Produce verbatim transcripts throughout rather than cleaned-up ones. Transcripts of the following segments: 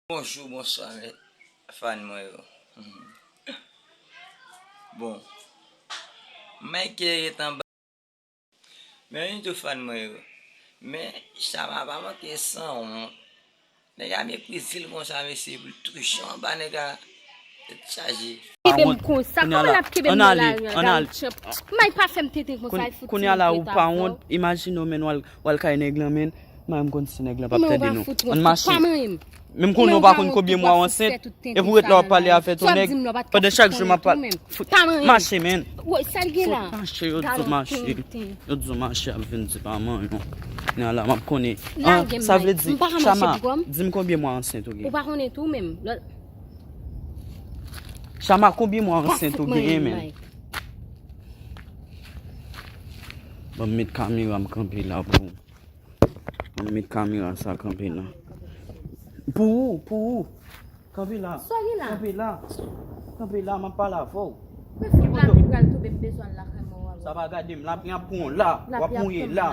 Bonjou, bonswa, men fan mwen yo. Bon, Mike ret anba. Men anyen tou fan mwen yo. Men Chama pa manke sanwont. Nèg la meprize l konsa, mesye, pou l touche anba nèg la. Tèt chaje. Kenbe m konsa, kòman l ap kenbe m nan lari an, Donald Trump? Mike pa fè m tenten konsa, l fout. Kounye a la, ou pa wont, imajine w, men w al, w al kay nèg lan, men. Mwen, m konn si nèg lan p ap tande nou. Ann mache. Menm konnen w pa konn konbyen mwa w ansent. Epi w ret la w ap pale avèk yon nèg. Pandan chak jou m ap pale. Fout mache, men. Fout mache, yo di w mache. Yo di w mache ap vin di pa manyen. Nan la, m ap konnen. Sa vle di, Chama, di m konbyen mwa ansent ou gen. Ou pa konnen tou menm. Chama, konbyen mwa ansent ou genyen, men? Ban m met kamera m kanpe la pou ou. Mwen met kamera sa kanpe la. Pou ou, pou ou. Kanpe la. Sa gen la? Kanpe la. Kanpe la, m ap pale avè w. Men fout lapli pral tonbe, m bezwen al lakay mwen, w a wè. Sa pa gade m, lapli ap pran w la. W ap mouri la.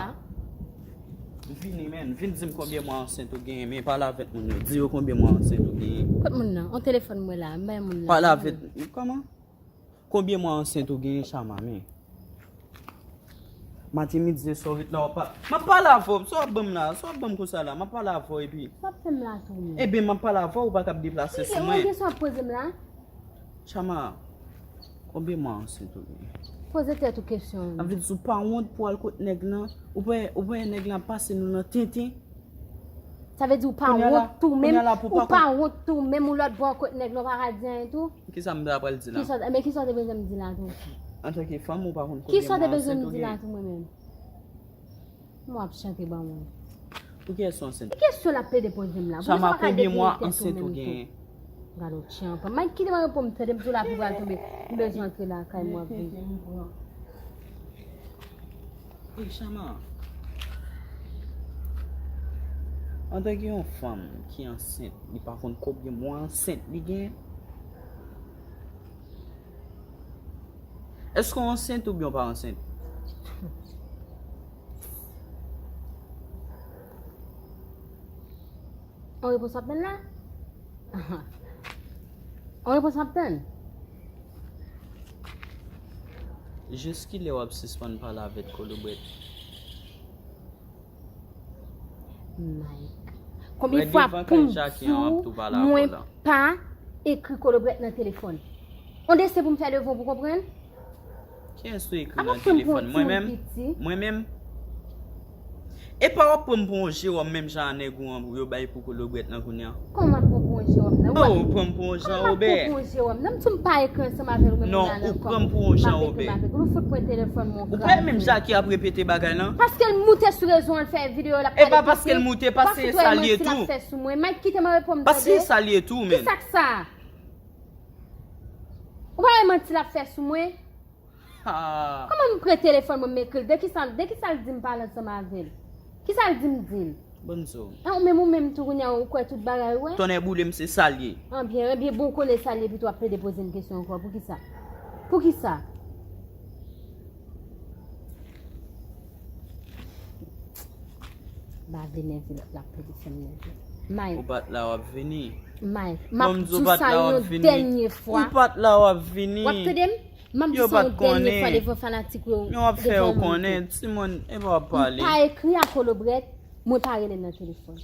Vini, men. Vin di m konbyen mwa ansent ou genyen, men pale avèk moun yo. Di yo konbyen mwa ansent ou genyen. Kot moun nan? On telefòn mwen la, m bay moun la. Pale avèk, kòman? Konbyen mwa ansent ou genyen, Chama, men? Maten, midi e swa, w ret la, w ap pa-, m ap pale avè w. Sa w ap ban m la? Sa w ap ban m konsa la? M ap pale avè w epi. Sa w ap fè m la tou, men? Ebyen, m ap pale avè w, ou pa kab deplase sou mwen. Ki kesyon w ap poze m la? Chama, konbyen mwa ansent ou genyen? Poze tèt ou kesyon. Sa vle di ou pa wont pou al kot nèg lan? Ou pa wè, ou pa wè nèg lan ap pase nou nan tenten? Sa vle di ou pa wont tou menm, ou pa wont tou menm, ou lòt bò kot nèg la, ou pa ka di anyen tou? Kisa m ta pral di la? Kisa, men kisa w te bezwen m di la tou? Antanke fanm, ou pa konn konbyen mwa ansent ou genyen. Kisa w te bezwen m di la tou mwen menm? M w ap chante ban mwen. Pou kiyès ou ansent? Ki kesyon l ap plede poze m la? Chama, konbyen mwa ansent ou genyen? Gade w tchanpan. Mike, kite m reponn, tande m di w lapli pral tonbe. M bezwen antre lakay mwen ap vini. Ey, Chama. Antanke yon fanm ki ansent, li pa konn konbyen mwa ansent li gen. Èske w ansent oubyen w pa ansent? On repons w ap tann la? On repons w ap tann? Jiskilè w ap sispann pale avèk kolobrèt? Mike. Konbyen fwa pou m di w mwen pa ekri kolobrèt nan telefòn? On dessin pou m fè devan w pou konprann? Kiyès ou ekri nan telefòn? Mwen menm? Mwen menm? E pa w ap pran m pou yon Jewòm menm jan a nèg ou an yo bay pou kolobrèt lan kounye a? Kòman m ap pran w pou yon Jewòm nan? Non, ou pran m pou yon Jan Wobè. Kòman m ap pran w pou yon Jewòm nan? M di w m pa ekri ansanm avè l, ou menm la nan kòm. Non, ou pran m pou yon Jan Wobè. Ou fè menm Jackie ap repete bagay lan. Paske l moute sou rezo an, l fè videyo, l ap pale. E pa paske l moute, paske se sa l ye tou. Mike, kite m reponn m tande. Paske se sa l ye tou, men. Kisa k sa? Ou pa wè manti l ap fè sou mwen? Kòman m pran telefòn mwen, m ekri l? De kisa, de kisa l di m pale ansanm avè l? Kisa l di m di l? Ban m di w. An, ou menm, ou menm tou, kounye a, ou kwè tout bagay, ou wè? Tonnè boule m, se sa l ye. An byen, ebyen, bon, ou konnen sa l ye, epi tou w ap plede poze m kesyon ankò. Poukisa? Poukisa? M ap vin nève lòt la pou li fè m nève. Mike. Ou pa t la, w ap vini. Mike, m ap di w sa yon dènye fwa. Ou pa t la, w ap vini. W ap tande m? M ap di sa yon dènye fwa devan fanatik yo. Yo ap fè yo konnen, timoun, e pa w ap pale. M pa ekri a kolobrèt, mwen pa rele nan telefòn.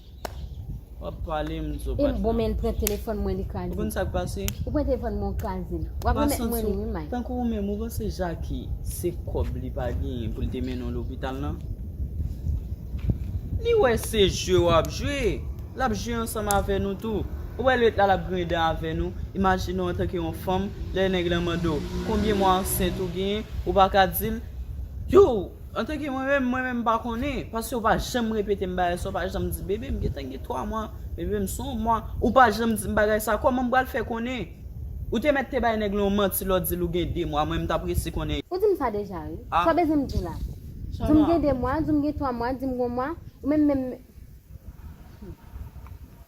W ap pale, m di w pa t la. E bon, men l pran telefòn mwen, li kraze. Ou konn sa k pase? Ou pran telefòn mwen, ou kraze l. W ap remèt mwen li, wi, Mike. Tankou ou menm, ou panse Jackie, se kòb li pa genyen pou l te mennen w lopital lan? Li wè se jwe w ap jwe. L ap jwe ansanm avè nou tou. Ou wè l ret la, l ap griyen dan avè nou. Imajine w antanke yon fanm, lè nèg lan mande w konbyen mwa ansent ou genyen, ou pa ka di l. Yo! Antanke mwen menm, mwen menm m pa konnen, paske ou pa janm repete m bagay sa, ou pa janm di, bebe, m gentan gen twa mwa, bebe, m se yon mwa, ou pa janm di m bagay sa, kòman m pral fè konnen? Ou te mèt te bay nèg lan yon manti lè w di l ou gen de mwa, mwen m t ap resi konnen. Ou di m sa deja, wi. Sa w bezwen m di w la? Di m gen de mwa, di m gen twa mwa, di m gen yon mwa, ou menm menm.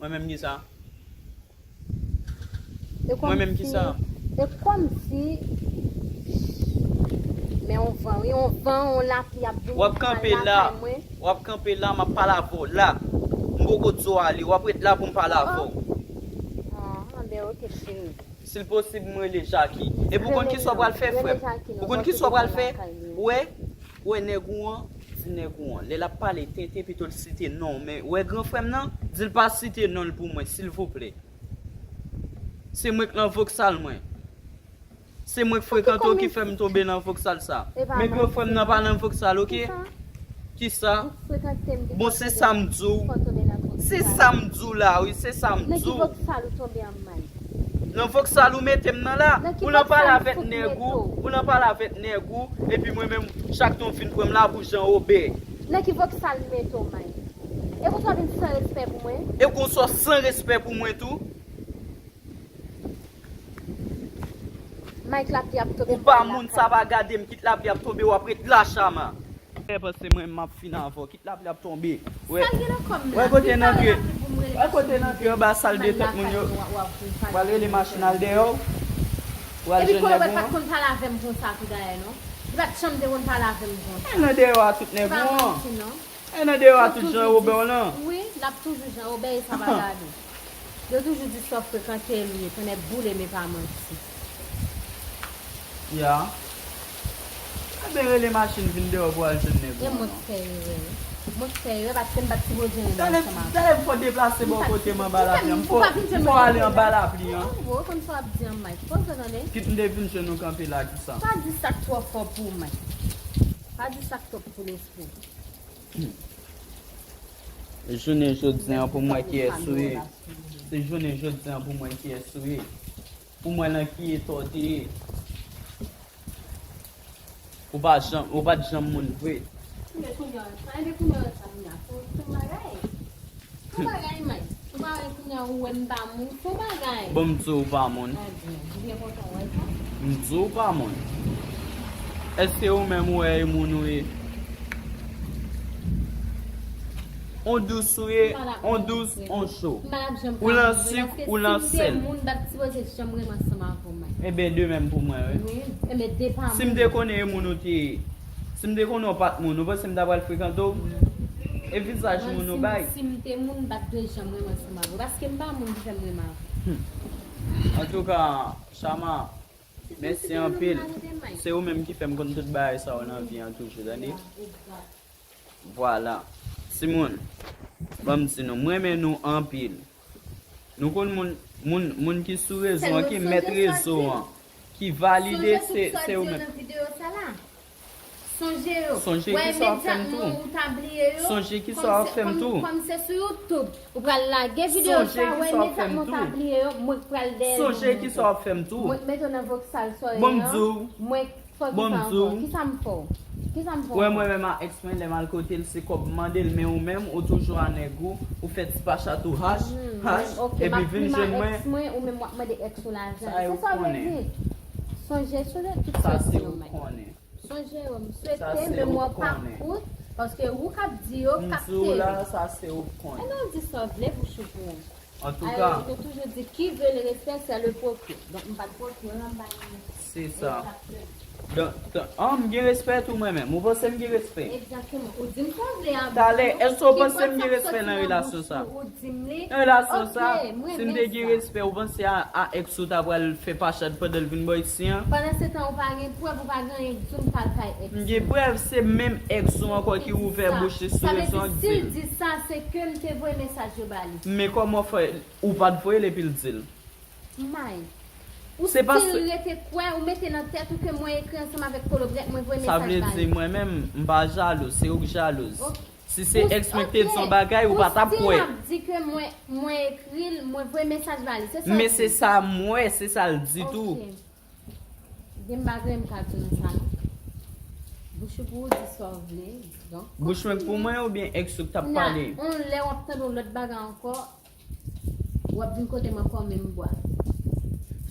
Mwen menm ki sa? Mwen menm ki sa? E kòmsi, men yon van, wi, yon van, yon lapli ap vini lakay mwen. W ap kanpe la, w ap kanpe la, m ap pale avè w la. M poko di w ale, w ap ret la pou m pale avè w. Si l posib, m rele Jaki. Epi ou konn kisa w pral fè, frè m? Ou konn kisa w pral fè? Ou wè, ou wè nèg ou an, di nèg ou an. Lè l ap pale tenten, pito l site non w. Men, ou wè gran frè m nan, di l pa site non l pou mwen, silvouplè. Se mwen k nan voksal mwen. Se mwen k frekante w ki fè m tonbe nan voksal sa. Men gran frè m nan pa nan voksal, oke? Kisa? Bon, se sa m di w. Se sa m di w la, wi, se sa m di w. Nan ki voksal ou tonbe an may? Nan voksal ou mete m nan la. Pou l an pale avèk nèg ou, pou l an pale avèk nèg ou, epi mwen menm, chak tan w fin pran m la pou Jan Wobè. Nan ki voksal m mete w may? E konsa w vin san respè pou mwen? E konsa w san respè pou mwen tou? Mike, lapli ap tonbe. Ou pa moun, sa pa gade m, kit lapli ap tonbe, w ap ret la, Chama. Mwen panse mwen m ap fin avè w, kit lapli ap tonbe. Wè, wè kote nan kè, wè kote nan kè anba sal de tèt moun yo. W al rele machin al dèyè w. W al jwenn nèg ou an. Epi Kolobèt pa t konn pale avè m konsa tou dayè non. Li pa t janm te konn pale avè m konsa. E nan dèyè a tout nèg ou an. E nan dèyè a tout Jan Wobè w lan. Wi, l ap toujou Jan Wobè e sa pa gade. Yo toujou di sa w frekante l wi, tonnè boule men pa manti. Ya. Ebyen rele machin vin deyò pou al jwenn nèg ou an non. E mwen k fè erè wi. Mwen k fè erè paske m pa t sipoze renmen ansanm avè w. Talè m fò deplase bò kote m anba lapli an. M fò, m fò ale anba lapli an. Ou konn sa w ap di an Mike. Poze tande. Kit m te vin jwenn ou kanpe la kisa? Pa di sa k twò fò pou w Mike. Pa di sa k twò pou lespri. Jounen jodi an pou mwen kiyès ou ye. Se jounen jodi an pou mwen kiyès ou ye. Pou mwen nan ki eta w te ye. Ou pa janm, ou pa t janm moun vre. Ebyen kounye a, ebyen kounye a sa m la. Fò, fò bagay. Fò bagay, Mike. Ou pa wè kounye a ou wè m pa moun. Fò bagay. Bon, m di w ou pa moun. Ebyen, ou byen kontan wè sa? M di w ou pa moun. Èske ou menm ou wè e moun ou ye? On dous ou ye, on dous, on cho. Ou lan sik, ou lan sèl. Moun pa t sipoze janm renmen ansanm avè w, Mike. Ebyen, de menm pou mwen, wi. Wi, ebyen, de pa moun. Si m te konnen e moun ou te ye, si m te konnen ou pa t moun, ou panse m ta pral frekante w? E vizaj moun ou bay? Si m te moun, m pa t dwe janm renmen ansanm avè w. Paske m pa moun ki fè m renmen avè w. Antouka, Chama, mèsi anpil. Se ou menm ki fè m konn tout bagay sa yo nan vi an toujou, tande? Vwala. Timoun, ban m di nou, m renmen nou anpil. Nou konn moun, moun, moun ki sou rezo an, ki mèt rezo an, ki valide, se, se ou menm. Sonje yo. Sonje kisa w ap fè m tou. Sonje kisa w ap fè m tou. Kòm se sou YouTube, ou pral lage videyo sa, wè imedyatman w ta bliye yo, mwen k pral dèyè yo. Sonje kisa w ap fè m tou. Mwen k mete w nan voksal sa w ye an. Bon, m di w. Mwen k fè w kisa ankò? Kisa m fè w? Kisa m fè w ankò? Wè mwen menm a èks mwen, lè m al kote l, se kòb m mande l, men ou menm, ou toujou a nèg ou, ou fè ti pachat ou hash, hash, epi vin jwenn mwen. Ou menm w ap mande èks ou lajan. Se sa w vle di? Sonje, sonje tout sa w di yo, Mike. Sonje yo, m swete memwa w pa kout, paske ou k ap di yo, kapte yo. M di w la, sa se ou k konnen. E non, di sa w vle, bouch ou pou. Antouka. Yo toujou di, qui veut le respect, c'est le propre. Donk, m pa t propre, m pa gen. Se sa. Donk, an, m gen respè tou mwen menm. Ou panse m gen respè? Egzakteman. Ou di m sa w vle a. Talè, èske w panse m gen respè nan relasyon sa? Nan relasyon sa, si m te gen respè, ou panse a, a èks ou ta pral fè pachat pandan l vin bò isi an? Pandan se tan ou pa gen prèv, ou pa gen anyen k di w m pa al kay èks ou. M gen prèv, se menm èks ou ankò ki ouvè bouch li sou rezo an k di l. Sa vle di, si l di sa, se ke m te voye mesaj yo ba li. Men kòman fè ou pa t voye l epi l di l? May. Ou still rete kwè, ou mete nan tèt ou ke mwen ekri ansanm avèk Kolobrèt, mwen voye mesaj ba li. Sa vle di mwen menm, m pa jalouz, se ou k jalouz. Si se èks mwen k te di yon bagay, ou pa t ap kwè. Ou still ap di ke mwen, mwen ekri l, mwen voye mesaj ba li, se sa w di? Men se sa m wè, se sa l di tou. Ok. Gen bagay m ka di nan sa non. Bouch ou pou ou di sa w vle. Donk, bouch mwen pou mwen oubyen èks ou k t ap pale? Nan yon lè w ap tande yon lòt bagay ankò, w ap vin kote m ankò menm bwa.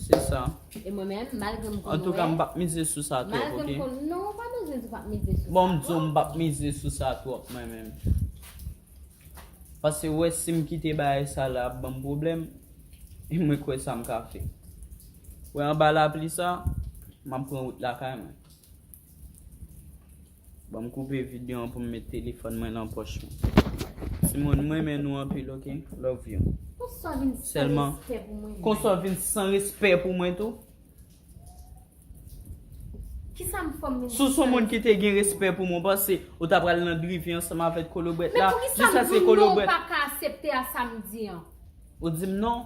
Se sa. E mwen menm, malgre m konn wè. Antouka, m p ap mize sou sa twòp, oke? Malgre m konn, non, ou pa bezwen di w p ap mize sou sa twòp. Bon, m di w, m p ap mize sou sa twòp, mwen menm. Paske w wè si m kite bagay sa la ap ban m pwoblèm, e mwen kwè sa m ka fè. Wè anba lapli sa, m ap pran wout lakay mwen. Ban m koupe videyo an pou m met telefòn mwen nan pòch mwen. Timoun, m renmen nou anpil, oke? Love you. Konsa w vin san Sèlman, respè pou mwen. Konsa w vin san respè pou mwen tou. Kisa m fè m vin Si w se yon moun ki te gen respè pou mwen, w panse ou ta pral nan drivi ansanm avèk kolobrèt Men la? poukisa m Jiskaske di w non, kolobrèt pa ka aksepte a sa m di an? Ou di m non?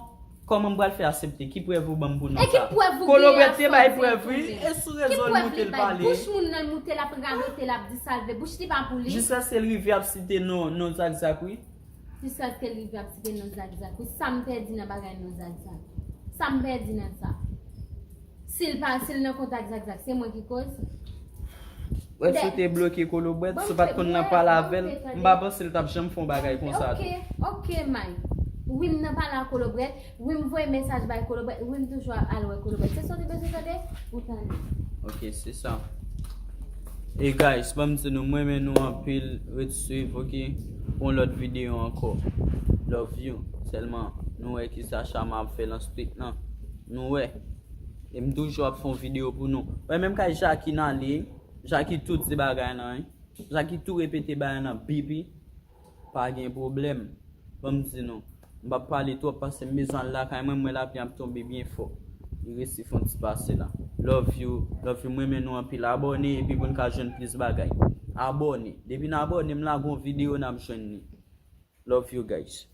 Kòman m pral fè aksepte? Ki prèv ou ban m pou non E ki sa? Prèv ou Kolobrèt genyen te a bay sa w prèv di wi. tounen? E sou Ki rezo l prèv moute li l bay? Pale. Bouch moun nan l moute l ap radote l ap di sa l vle. Bouch li pa pou li. Jiskaske l rive ap site non non Zakzak wi. Jiskaske l rive ap site non Zakzak wi. Sa m pèdi nan bagay non Zakzak? Sa m pèdi nan sa? Si l pa, si l nan kontak Zakzak, se mwen ki koz? Wè si w te bloke kolobrèt, si w pa t konn nan pale avè l, m pa panse l t ap janm fè yon bagay konsa tou. Ok, ok, May. Wi, m nan pale a kolobrèt. Wi, m voye mesaj bay kolobrèt. Wi, m toujou al wè kolobrèt. Se sa w te bezwen tande? Ou tande. Ok, se sa. E guys, ban m di nou, mwen renmen nou anpil. Ret swiv, ok? Pou yon lòt videyo ankò. Love you. Sèlman, nou wè kisa Chama ap fè lan street lan. Nou wè. E m toujou ap fè yon videyo pou nou. Wè, menm kay Jackie nan li. Jackie tou di bagay lan, wi. Jackie tou repete bagay lan, bibi. Pa gen pwoblèm. Ban m di nou. M p ap pale twòp paske m bezwen al lakay mwen, m wè lapli ap tonbe byen fò. Li resi fè yon ti pase la. Love you, love you, mwen renmen nou anpil. Abòne epi pou n ka jwenn plis bagay. Abòne. Depi n abòne, m lage yon videyo, n ap jwenn li. Love you guys.